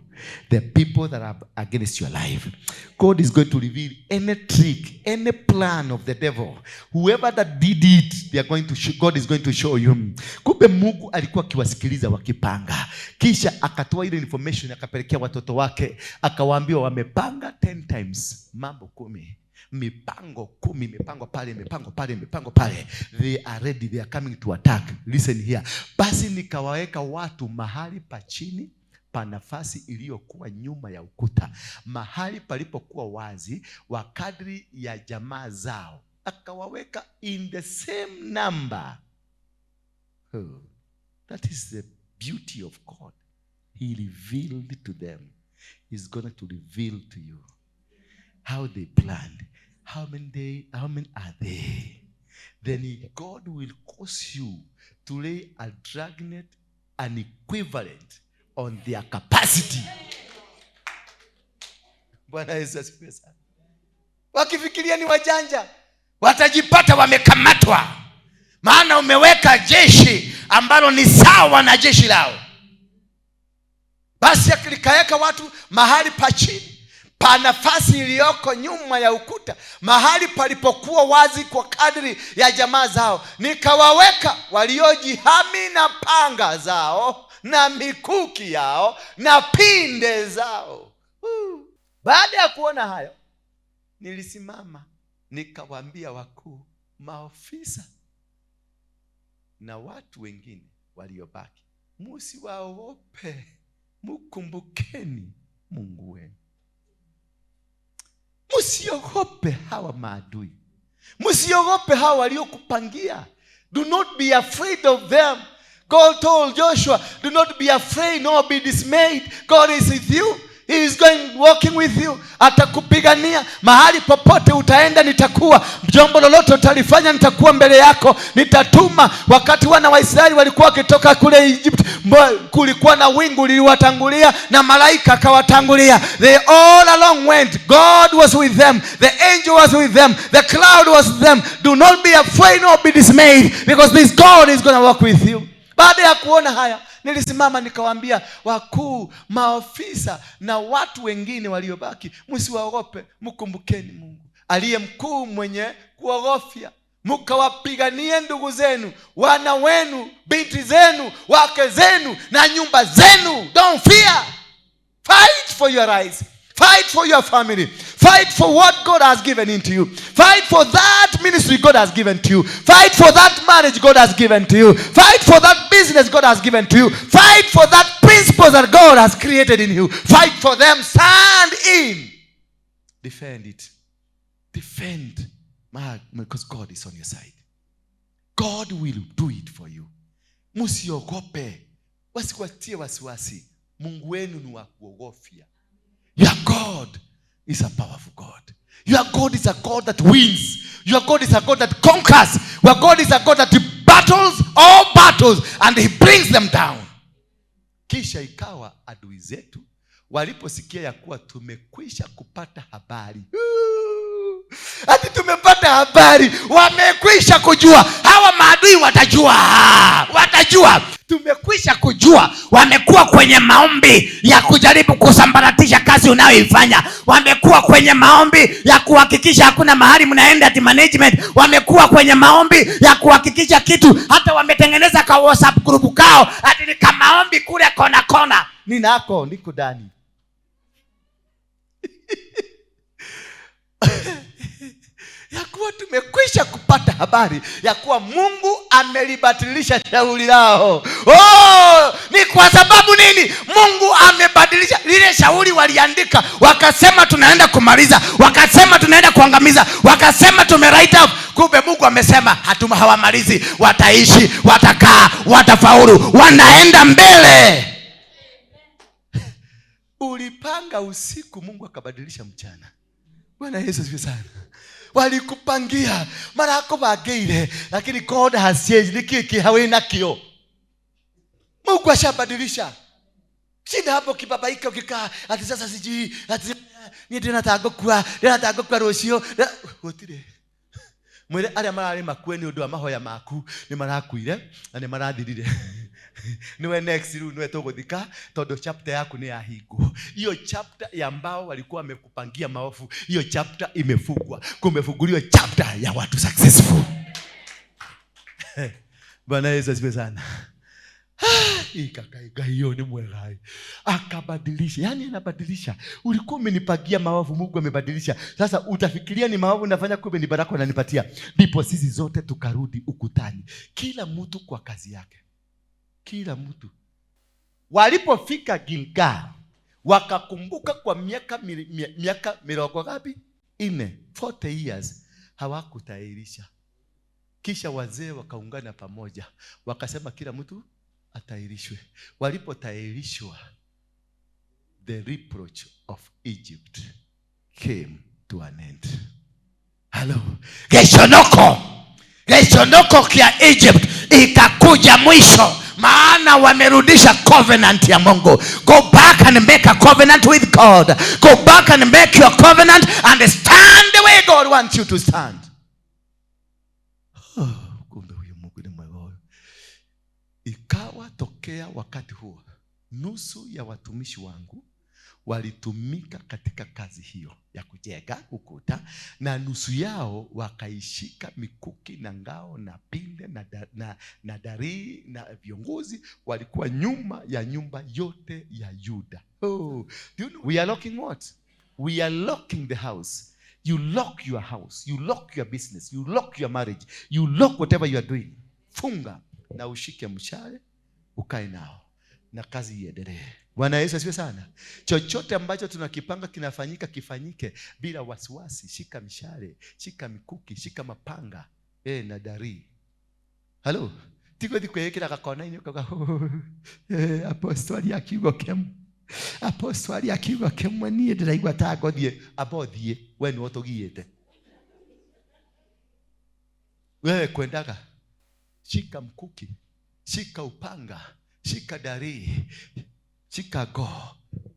the people that are against your life. God is going to reveal any trick, any plan of the devil. Whoever that did it, they are going to God is going to show you. Kumbe Mungu alikuwa akiwasikiliza wakipanga. Kisha akatoa ile information akapelekea watoto wake, akawaambia wamepanga 10 times, mambo 10. Mipango 10, mipango pale, mipango pale, mipango pale. They are ready, they are coming to attack. Listen here. Basi nikawaweka watu mahali pa chini pa nafasi iliyokuwa nyuma ya ukuta, mahali palipokuwa wazi wa kadri ya jamaa zao. Akawaweka in the same number. Oh, that is the beauty of God. He revealed to them. He's going to reveal to you how they planned. How many day, how many are they? Then God will cause you to lay a dragnet, an equivalent on their capacity. Bwana Yesu asifiwe sana. Wakifikiria ni wajanja, watajipata wamekamatwa. Maana umeweka jeshi ambalo ni sawa na jeshi lao. Basi likaweka watu mahali pa chini. Pa nafasi iliyoko nyuma ya ukuta, mahali palipokuwa wazi kwa kadri ya jamaa zao, nikawaweka waliojihami na panga zao na mikuki yao na pinde zao. Baada ya kuona hayo, nilisimama nikawaambia wakuu, maofisa na watu wengine waliobaki, msiwaogope, mkumbukeni Mungu wenu. Msiogope hawa maadui, msiogope hawa waliokupangia. Do not be afraid of them. God told Joshua, do not be afraid nor be dismayed. God is with you. He is going walking with you. Atakupigania mahali popote utaenda, nitakuwa. Jambo lolote utalifanya, nitakuwa mbele yako, nitatuma. Wakati wana wa Israeli walikuwa wakitoka kule Egypt, kulikuwa na wingu liliwatangulia na malaika akawatangulia. They all along went. God was with them. The angel was with them. The cloud was with them. Do not be afraid nor be dismayed, because this God is going to walk with you. Baada ya kuona haya, nilisimama nikawaambia wakuu, maofisa na watu wengine waliobaki, msiwaogope, mkumbukeni Mungu aliye mkuu mwenye kuogofya, mkawapiganie ndugu zenu, wana wenu, binti zenu, wake zenu na nyumba zenu. Don't fear. Fight for your rights. Fight for your family. Fight for what God has given into you. Fight for that ministry God has given to you. Fight for that marriage God has given to you. Fight for that business God has given to you. Fight for that principles that God has created in you. Fight for them. Stand in. Defend it. Defend. Because God is on your side. God will do it for you. Msiogope. Wasiwatie wasiwasi. Mungu wenu ni wa kuogofya. Your God is a powerful God. Your God is a God that wins. Your God is a God that conquers. Your God is a God that battles all battles and he brings them down. Kisha ikawa adui zetu waliposikia ya kuwa tumekwisha kupata habari. Ati tumepata habari, wamekwisha kujua. Hawa maadui watajua, watajua. Tumekwisha kujua, wamekuwa kwenye maombi ya kujaribu kusambaratisha kazi unayoifanya. Wamekuwa kwenye maombi ya kuhakikisha hakuna mahali mnaenda ati management. Wamekuwa kwenye maombi ya kuhakikisha kitu, hata wametengeneza ka WhatsApp group kao ati ni kama maombi kule kona kona. Ninako niko ndani. Ya kuwa tumekwisha kupata habari ya kuwa Mungu amelibadilisha shauri lao. Oh, ni kwa sababu nini? Mungu amebadilisha lile shauri waliandika, wakasema tunaenda kumaliza, wakasema tunaenda kuangamiza, wakasema tume write up. Kumbe Mungu amesema hatuma, hawamalizi, wataishi, watakaa, watafaulu, wanaenda mbele. Ulipanga usiku, Mungu akabadilisha mchana. Bwana Yesu asifiwe sana. Walikupangia marako bageire, lakini God has changed. Niki hawe nakio. Mungu ashabadilisha. Shinda hapo kibabaika ukikaa ati sasa sijui ati ni ndina tangukua, ndina tangukua rucio. Gutire. Mwire aria marari makue ni undu wa mahoya maku ni marakuire na ni marathirire. Niwe next riu niwe tuguthika tondu chapter yaku ni yahingwo. Hiyo chapter ya ambao walikuwa wamekupangia maovu, hiyo chapter imefungwa. Kumefunguliwa chapter ya watu successful. Bwana Yesu asifiwe sana. Ikakaiga hiyo ni mwega. Akabadilisha. Yaani anabadilisha. Ulikuwa umenipangia maovu, Mungu amebadilisha. Sasa utafikiria ni maovu nafanya, kumbe ni baraka unanipatia. Ndipo sisi zote tukarudi ukutani. Kila mtu kwa kazi yake. Kila mtu. Walipofika Gilgal, wakakumbuka kwa miaka mirongo ngapi? 4, 40 years hawakutairisha. Kisha wazee wakaungana pamoja, wakasema kila mtu atairishwe. Walipotairishwa, the reproach of Egypt came to an end. Hello. Geshonoko kia Egypt ikakuja mwisho, maana wamerudisha covenant ya Mungu. Go back and make a covenant with God. Go back and make your covenant and stand the way God wants you to stand. Oh, kumbe huyu Mungu ni mwema huyu. Ikawa tokea wakati huo, nusu ya watumishi wangu walitumika katika kazi hiyo ya kujenga ukuta, na nusu yao wakaishika mikuki na ngao na pinde na darii, na viongozi walikuwa nyuma ya nyumba yote ya Yuda. Oh, do you know, we are locking what? We are locking the house. You lock your house, you lock your business, you lock your marriage, you lock whatever you are doing. Funga na ushike mshale, ukae nao na kazi iendelee. Bwana Yesu asifiwe sana. Chochote ambacho tunakipanga kinafanyika, kifanyike bila wasiwasi. Shika mshale, shika mikuki, shika mapanga, na dari. Hello. Tiko thikwikira gakona-inĩ ũkauga, apostoli akiugo kĩmwe. Apostoli akiugo kĩmwe, niĩ ndĩraigua ta ngothiĩ. Amba ũthiĩ, we nĩwe ũtũgiĩte. Wewe kwendaga. Shika mkuki, shika upanga, shika dari, shika go.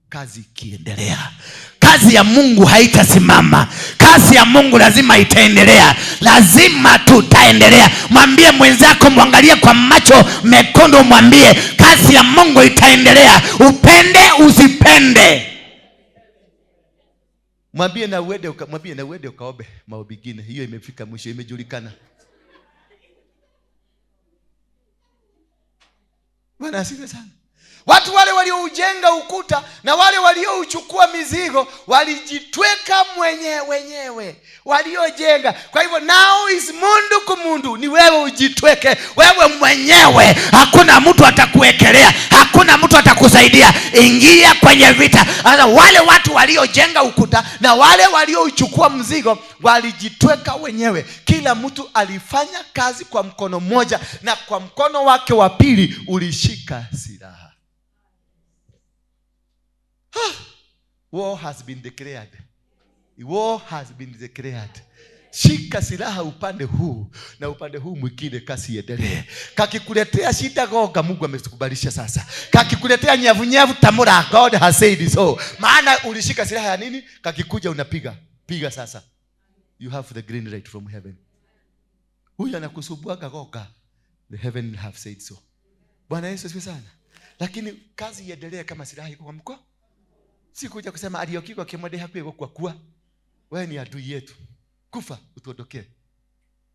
Kazi ikiendelea, kazi ya Mungu haitasimama. Kazi ya Mungu lazima itaendelea, lazima tutaendelea. Mwambie mwenzako, mwangalie kwa macho mekundu, mwambie kazi ya Mungu itaendelea, upende usipende. Mwambie na uende uka, mwambie na uende ukaombe maombi mengine. Hiyo imefika mwisho, imejulikana. Bwana asifiwe sana. Watu wale walioujenga ukuta na wale waliouchukua mizigo walijitweka wenyewe waliojenga. Kwa hivyo now is mundu kumundu, ni wewe ujitweke wewe mwenyewe. Hakuna mtu atakuwekelea, hakuna mtu atakusaidia. Ingia kwenye vita. Sasa wale watu waliojenga ukuta na wale waliouchukua mzigo walijitweka wenyewe. Kila mtu alifanya kazi kwa mkono mmoja, na kwa mkono wake wa pili ulishika silaha. War has been declared. War has been declared. Shika silaha upande huu na upande huu mwingine, kasi iendelee. Kakikuletea shida goga, Mungu amekubalisha sasa. Kakikuletea nyavu nyavu tamura, God has said so. Maana ulishika silaha ya nini? Kakikuja unapiga. Piga sasa. You have the green light from heaven. Huyu anakusumbua goga. The heaven have said so. Bwana Yesu asifiwe sana. Lakini kazi iendelee kama silaha iko kwa mkono. Si kuja kusema aliokikwa kimwende hakuwa kwa kuwa. Wewe ni adui yetu. Kufa utuondokee.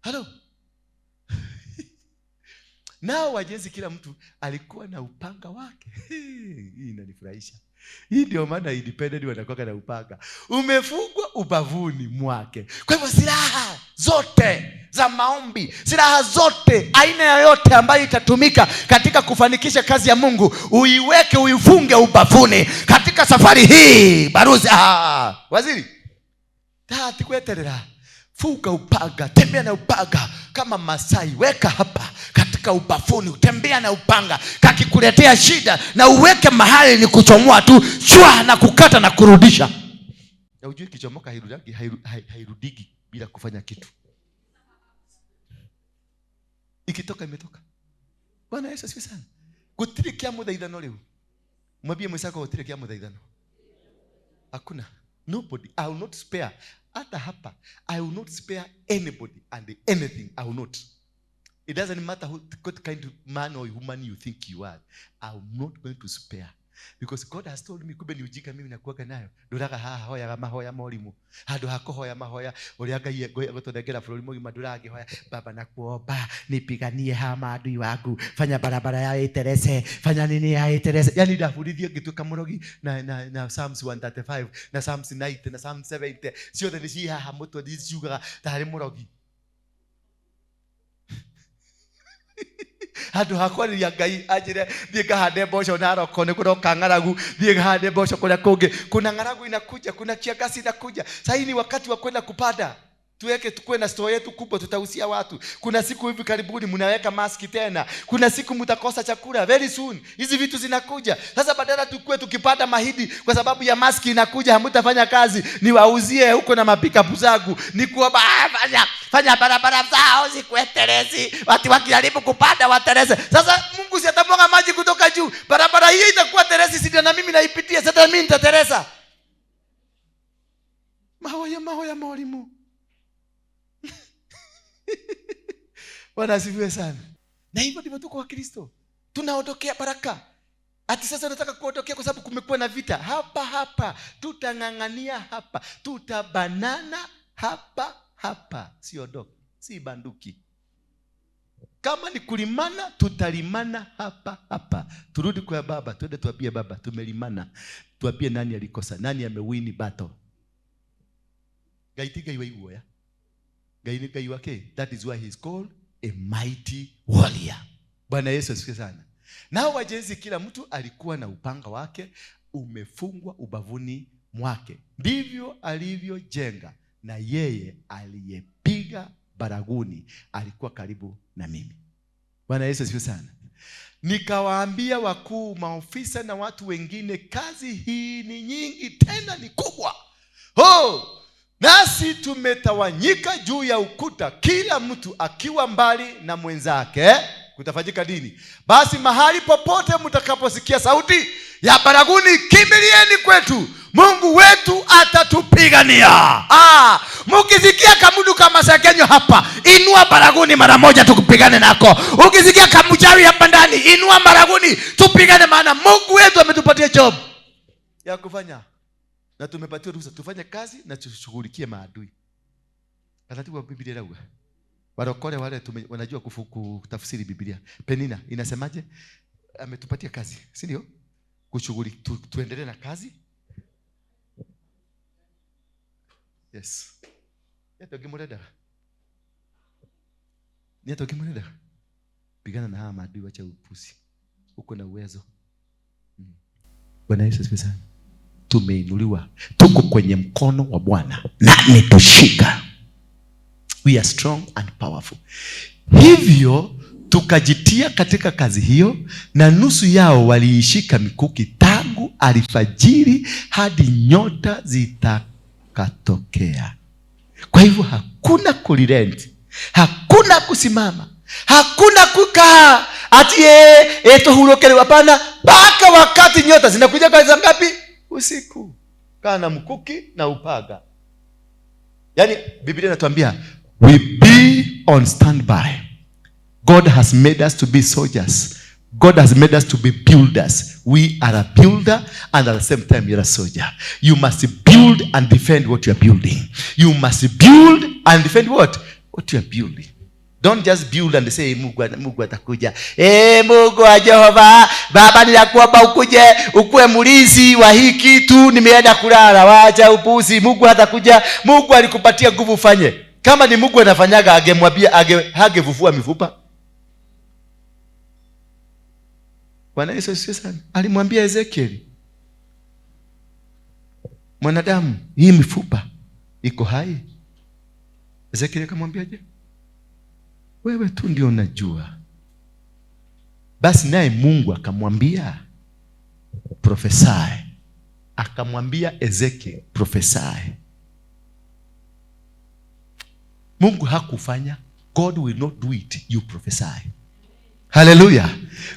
Hello. Nao wajenzi kila mtu alikuwa na upanga wake. Hii inanifurahisha. Hii ndio maana independent wanakuwa na upanga. Umefungwa ubavuni mwake. Kwa hivyo silaha zote za maombi, silaha zote aina yoyote ambayo itatumika katika kufanikisha kazi ya Mungu, uiweke, uifunge ubavuni katika safari hii. Baruzi, waziri. Tikweterera. Fuga upanga, tembea na upanga kama Masai, weka hapa katika ubavuni, utembea na upanga. Kakikuletea shida na uweke mahali ni kuchomoa tu, chwa na kukata na kurudisha. Na ujue kichomoka hairudigi bila kufanya kitu. Ikitoka imetoka. Bwana Yesu asifiwe sana. Gutiri kia muthaithano riu. Mwambie mwenzako gutiri kia muthaithano. Hakuna. Nobody. I will not spare. Hata hapa, I will not spare anybody and anything. I will not. It doesn't matter what kind of man or woman you think you are. I am not going to spare. Because God has told me, kumbe ni ujinga mimi nakuaga nayo. Nduraga haha hoyaga mahoya morimu. Handu ha kuhoya mahoya uria Ngai egũtũnengera bũrũri mũgima ndũrangĩhoya. Baba nakuomba nipiganie hawa maadui wangu. Fanya barabara ya iterese, fanya nini ya iterese. Yani ndabundithio ngĩtuĩka mũrogi na Psalms 135 na Psalms 90 na Psalms 70. Ciothe nĩ ciĩ haha mũtwe ciugaga tarĩ mũrogi. Handũ ha kwarĩria Ngai anjĩre thiĩ ngahande mboco Narok, nĩ kũroka ng'aragu, thiĩ ngahande mboco kũrĩa kũngĩ. Kuna ng'aragu inakuja, kuna kiangazi inakuja. Sasa ni wakati wa kwenda kupanda. Tuweke tukue na store yetu kubwa, tutausia watu. Kuna siku hivi karibuni mnaweka maski tena. Kuna siku mtakosa chakula very soon. Hizi vitu zinakuja. Sasa badala tukue tukipanda mahindi kwa sababu ya maski inakuja, hamtafanya kazi. Niwauzie huko na mapikapu zangu. Nikuomba fanya barabara zao zikuwe terezi. Watu wakijaribu kupanda watereze. Sasa Mungu si atamwaga maji kutoka juu. Barabara hiyo itakuwa terezi, si ndio na mimi naipitia. Sasa mimi nitatereza. Mahoya mahoya mwalimu. Bwana asifiwe sana. Na hivyo ndivyo tuko wa Kristo. Tunaondokea baraka. Ati sasa unataka kuondokea kwa sababu kumekuwa na vita. Hapa hapa tutang'ang'ania, hapa tutabanana, hapa hapa, siondoki, si banduki. Kama ni kulimana, tutalimana hapa hapa. Turudi kwa baba, twende tuambie baba tumelimana. Tuambie nani alikosa, nani amewini battle. Ngai ti Ngai wa iguoya. Ngai ni Ngai wake. That is why he is called a mighty warrior. Bwana Yesu asifiwe sana. Nao wajenzi kila mtu alikuwa na upanga wake umefungwa ubavuni mwake. Ndivyo alivyojenga, na yeye aliyepiga baraguni alikuwa karibu na mimi. Bwana Yesu asifiwe sana. Nikawaambia wakuu, maofisa na watu wengine, kazi hii ni nyingi tena ni kubwa. Ho! Nasi tumetawanyika juu ya ukuta, kila mtu akiwa mbali na mwenzake. Kutafanyika nini? Basi mahali popote mtakaposikia sauti ya baraguni, kimbilieni kwetu, Mungu wetu atatupigania. Mkisikia kamudu kama sekenyo hapa, inua baraguni mara moja tukupigane nako. Ukisikia kamuchawi hapa ndani, inua baraguni tupigane, maana Mungu wetu ametupatia job ya kufanya. Na tumepatiwa ruhusa tufanye kazi na tushughulikie maadui. Taratibu wa Biblia irauga. Warokore wale wanajua kutafsiri Biblia. Penina inasemaje? Ametupatia kazi, si ndio? Tuendelee na kazi. Yes. Niato kimureda. Pigana na hawa maadui, wacha upusi. Uko na uwezo. Bwana Yesu asifiwe sana. Tumeinuliwa, tuko kwenye mkono wa Bwana na ametushika. We are strong and powerful. Hivyo tukajitia katika kazi hiyo, na nusu yao waliishika mikuki tangu alfajiri hadi nyota zitakatokea. Kwa hivyo hakuna kurelent, hakuna kusimama, hakuna kukaa ati tuhuruke. Hapana, mpaka wakati nyota zinakuja kwa saa ngapi? Usiku. Kaa na mkuki na upaga. Yaani Biblia inatuambia we be on standby. God has made us to be soldiers. God has made us to be builders. We are a builder and at the same time you're a soldier. You must build and defend what you are building. You must build and defend what? What you are building. Don't just build and say Mungu atakuja. Mungu wa Jehova, Baba ninakuomba ukuje, ukuwe mlinzi wa hii kitu, nimeenda kulala. Wacha upuzi, Mungu atakuja. Mungu alikupatia nguvu ufanye. Kama ni Mungu anafanyaga, angemwambia hangevufua mifupa. Bwana Yesu asifiwe sana. Alimwambia Ezekiel, mwanadamu, hii mifupa iko hai. Ezekiel akamwambiaje? Wewe tu ndio unajua. Basi naye Mungu akamwambia prophesy. Akamwambia Ezekiel prophesy. Mungu hakufanya. God will not do it. You prophesy. Hallelujah.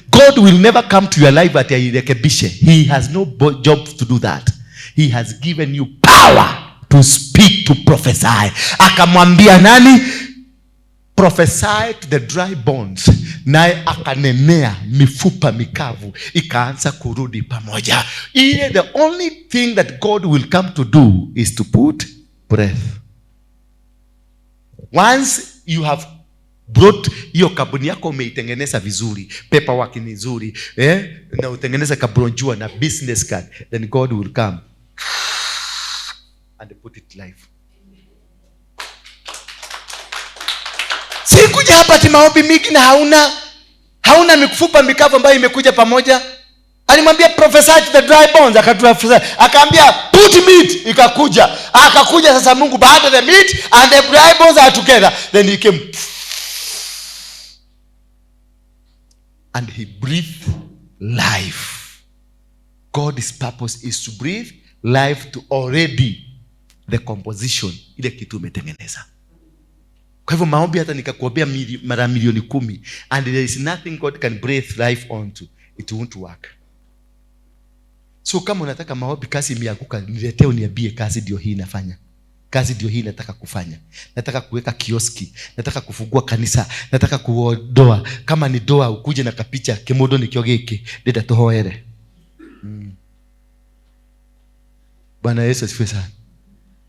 God will never come to your life ati airekebishe. He has no job to do that. He has given you power to speak, to prophesy. Akamwambia nani? Prophesy to the dry bones. Naye akanenea mifupa mikavu ikaanza kurudi pamoja. Ile the only thing that God will come to do is to put breath. Once you have brought hiyo kampuni yako umeitengeneza vizuri, paperwork ni nzuri, na utengeneze kabrochure na business card, then God will come and put it live. Sikuja hapa ati maombi mingi na hauna mifupa mikavu ambayo imekuja pamoja. Alimwambia prophesy to the dry bones, akaprophesy. Akaambia put meat, ikakuja. Akakuja sasa Mungu baada the meat and the dry bones are together. Then he came and he breathed life. God's purpose is to breathe life to already the composition, ile kitu umetengeneza. Kwa hivyo maombi hata nikakuombea mara 10,000,000 and there is nothing God can breathe life onto, it won't work. So kama unataka maombi kazi imeanguka, niletee uniambie kazi ndio hii nafanya. Kazi ndio hii nataka kufanya. Nataka kuweka kioski, nataka kufungua kanisa, nataka kuodoa. Kama ni doa ukuje na kapicha, kimodo ni kio giki, ndenda tuhoere. Bwana Yesu asifiwe sana.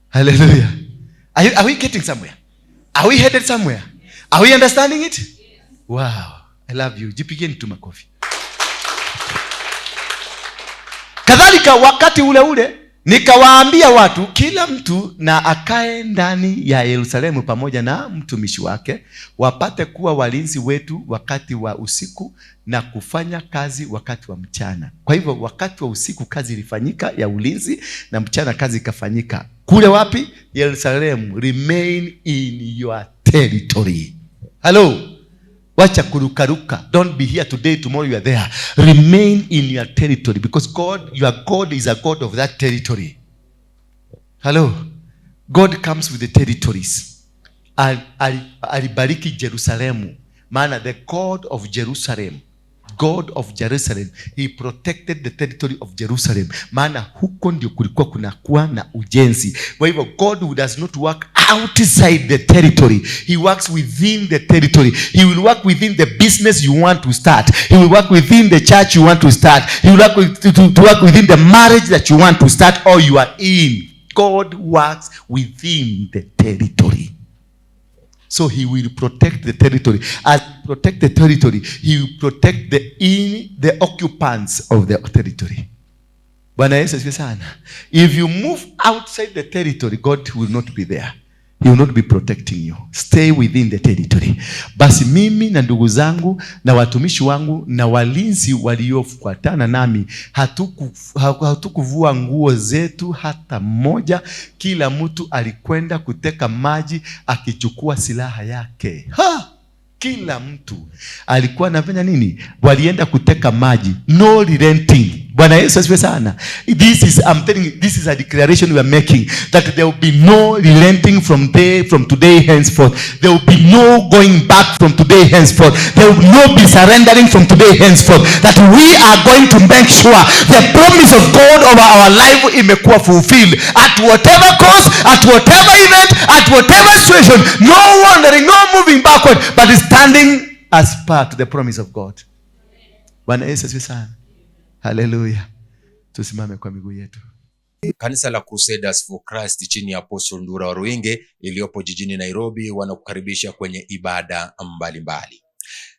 Hallelujah. Are we getting somewhere? Are we headed somewhere? Are we understanding it? Wow. I love you. Jipigeni tu makofi. Kadhalika wakati ule ule nikawaambia watu, kila mtu na akae ndani ya Yerusalemu pamoja na mtumishi wake, wapate kuwa walinzi wetu wakati wa usiku na kufanya kazi wakati wa mchana. Kwa hivyo wakati wa usiku kazi ilifanyika ya ulinzi na mchana kazi ikafanyika. Kule wapi? Yerusalemu. Remain in your territory. Hello. Wacha kurukaruka. Don't be here today, tomorrow you are there. Remain in your territory because God, your God is a God of that territory. Hello. God comes with the territories. Alibariki Jerusalemu. Maana the God of Jerusalem, God of Jerusalem, he protected the territory of Jerusalem. Maana huko ndio kulikuwa kunakuwa na ujenzi. Kwa hivyo God who does not work outside the territory, he works within the territory. He will work within the business you want to start. He will work within the church you want to start. He will work with, to, to, to work within the marriage that you want to start or you are in. God works within the territory. So he will protect the territory. As he protect the territory, he will protect the occupants of the territory. Bwana Yesu asifiwe sana. If you move outside the territory, God will not be there. He will not be protecting you. Stay within the territory. Basi mimi na ndugu zangu na watumishi wangu na walinzi waliofuatana nami hatukuvua nguo zetu hata moja. Kila mtu alikwenda kuteka maji akichukua silaha yake. Ha! Kila mtu alikuwa anafanya nini? Walienda kuteka maji. No relenting. Bwana Yesu asifiwe sana. This is, I'm telling you, this is a declaration we are making that there will be no relenting from today henceforth. There will be no going back from today henceforth. There will no be surrendering from today henceforth. That we are going to make sure the promise of God over our life imekuwa fulfilled at whatever cost, at whatever event, at whatever situation. No wandering, no moving backward, but standing as part of the promise of God. Bwana Yesu asifiwe sana. Haleluya. Tusimame kwa miguu yetu. Kanisa la Crusaders for Christ chini ya Apostle Ndura Waruinge iliyopo jijini Nairobi wanakukaribisha kwenye ibada mbalimbali.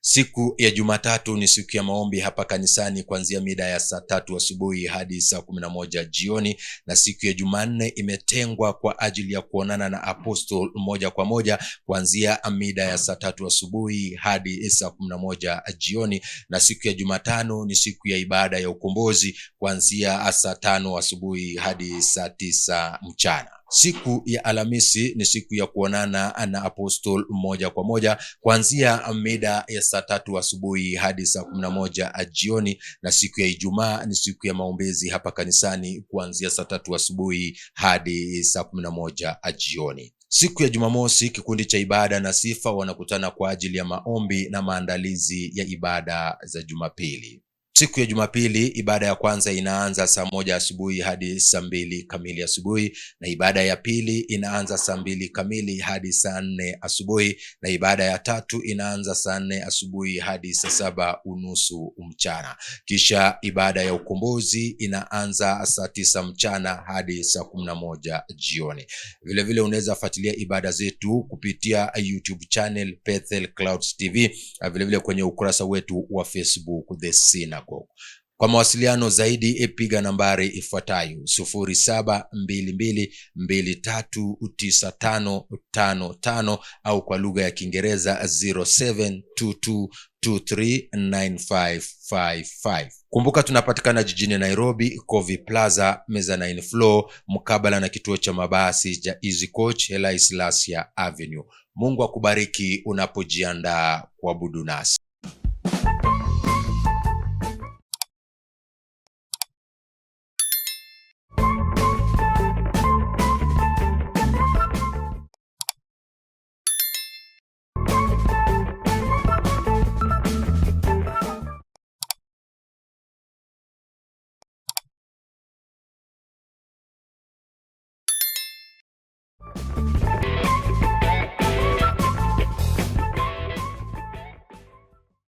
Siku ya Jumatatu ni siku ya maombi hapa kanisani kuanzia mida ya saa 3 asubuhi hadi saa 11 jioni, na siku ya Jumanne imetengwa kwa ajili ya kuonana na Apostle moja kwa moja kuanzia mida ya saa 3 asubuhi hadi saa 11 jioni, na siku ya Jumatano ni siku ya ibada ya ukombozi kuanzia saa 5 asubuhi hadi saa 9 mchana. Siku ya Alhamisi ni siku ya kuonana na Apostle moja kwa moja kuanzia mida ya saa 3 asubuhi hadi saa 11 jioni, na siku ya Ijumaa ni siku ya maombezi hapa kanisani kuanzia saa 3 asubuhi hadi saa 11 jioni. Siku ya Jumamosi kikundi cha ibada na sifa wanakutana kwa ajili ya maombi na maandalizi ya ibada za Jumapili. Siku ya Jumapili ibada ya kwanza inaanza saa 1 asubuhi hadi saa 2 kamili asubuhi, na ibada ya pili inaanza saa 2 kamili hadi saa 4 asubuhi, na ibada ya tatu inaanza saa 4 asubuhi hadi saa 7:30 mchana. Kisha ibada ya ukombozi inaanza saa 9 mchana hadi saa 11 jioni. Vile vile unaweza fuatilia ibada zetu kupitia YouTube channel Bethel Clouds TV, na vile vile kwenye ukurasa wetu wa Facebook The Synagogue. Kwa mawasiliano zaidi piga nambari ifuatayo 0722239555 au kwa lugha ya Kiingereza 0722239555. Kumbuka tunapatikana jijini Nairobi, Kovi Plaza, Mezzanine Floor, mkabala na kituo cha mabasi cha Easy Coach, Haile Selassie Avenue. Mungu akubariki unapojiandaa kuabudu nasi.